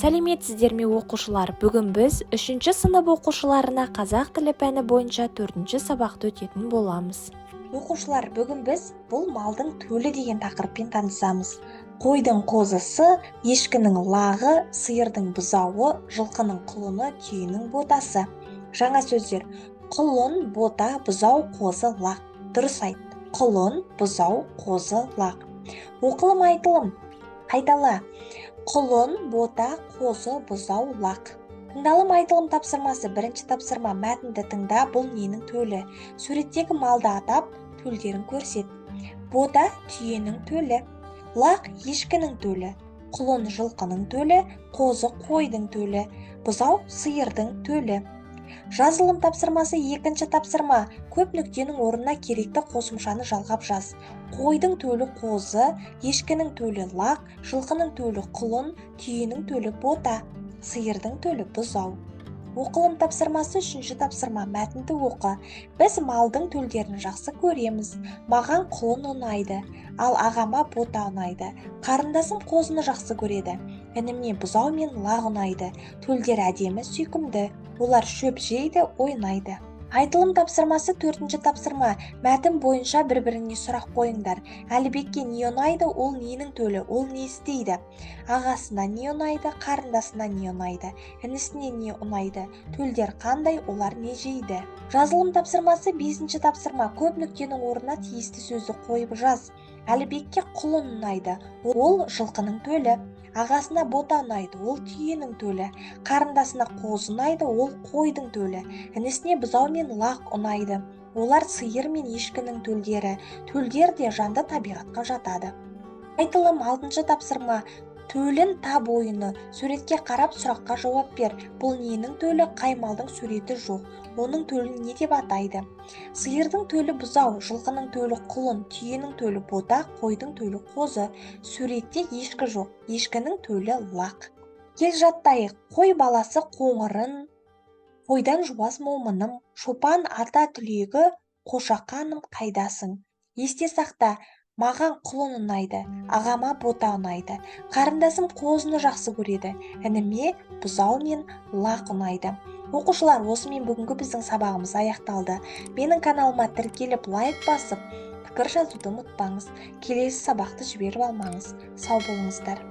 Сәлеметсіздер ме, оқушылар! Бүгін біз үшінші сынып оқушыларына қазақ тілі пәні бойынша төртінші сабақты өтетін боламыз. Оқушылар, бүгін біз «Бұл малдың төлі» деген тақырыппен танысамыз. Қойдың қозысы, ешкінің лағы, сиырдың бұзауы, жылқының құлыны, түйенің ботасы. Жаңа сөздер: құлын, бота, бұзау, қозы, лақ. Дұрыс айт: құлын, бұзау, қозы, лақ. Оқылым, айтылым. Қайтала: құлын, бота, қозы, бұзау, лақ. Тыңдалым, айтылым тапсырмасы. Бірінші тапсырма: мәтінді тыңда. Бұл ненің төлі? Суреттегі малды атап, төлдерін көрсет. Бота – түйенің төлі, лақ – ешкінің төлі, құлын – жылқының төлі, қозы – қойдың төлі, бұзау – сиырдың төлі. Жазылым тапсырмасы. Екінші тапсырма: көп нүктенің орнына керекті қосымшаны жалғап жаз. Қойдың төлі – қозы, ешкінің төлі – лақ, жылқының төлі – құлын, түйенің төлі – бота, сиырдың төлі – бұзау. Оқылым тапсырмасы. Үшінші тапсырма: мәтінді оқы. Біз малдың төлдерін жақсы көреміз. Маған құлын ұнайды, ал ағама бота ұнайды. Қарындасым қозыны жақсы көреді. Ініме бұзау мен лақ ұнайды. Төлдер әдемі, сүйкімді. Олар шөп жейді, ойнайды. Айтылым тапсырмасы. Төртінші тапсырма: мәтін бойынша бір біріңе сұрақ қойыңдар. Әлібекке не ұнайды? Ол ненің төлі? Ол не істейді? Ағасына не ұнайды? Қарындасына не ұнайды? Інісіне не ұнайды? Төлдер қандай? Олар не жейді? Жазылым тапсырмасы. Бесінші тапсырма: көп нүктенің орнына тиісті сөзді қойып жаз. Әлібекке құлын ұнайды. Ол жылқының төлі. Ағасына бота ұнайды. Ол түйенің төлі. Қарындасына қозы ұнайды. Ол қойдың төлі. Інісіне бұзау мен лақ ұнайды. Олар сиыр мен ешкінің төлдері. Төлдер де жанды табиғатқа жатады. Айтылым. Алтыншы тапсырма: «Төлін тап» ойыны. Суретке қарап, сұраққа жауап бер. Бұл ненің төлі? Қай малдың суреті жоқ? Оның төлін не деп атайды? Сиырдың төлі – бұзау, жылқының төлі – құлын, түйенің төлі – бота, қойдың төлі – қозы. Суретте ешкі жоқ. Ешкінің төлі – лақ. Кел, жаттайық: қой баласы қоңырын, қойдан жуас момыным, шопан ата түлегі, қошақаным, қайдасың? Есте сақта: маған құлын ұнайды, ағама бота ұнайды, қарындасым қозыны жақсы көреді, ініме бұзау мен лақ ұнайды. Оқушылар, осымен бүгінгі біздің сабағымыз аяқталды. Менің каналыма тіркеліп, лайк басып, пікір жазуды ұмытпаңыз. Келесі сабақты жіберіп алмаңыз. Сау болыңыздар!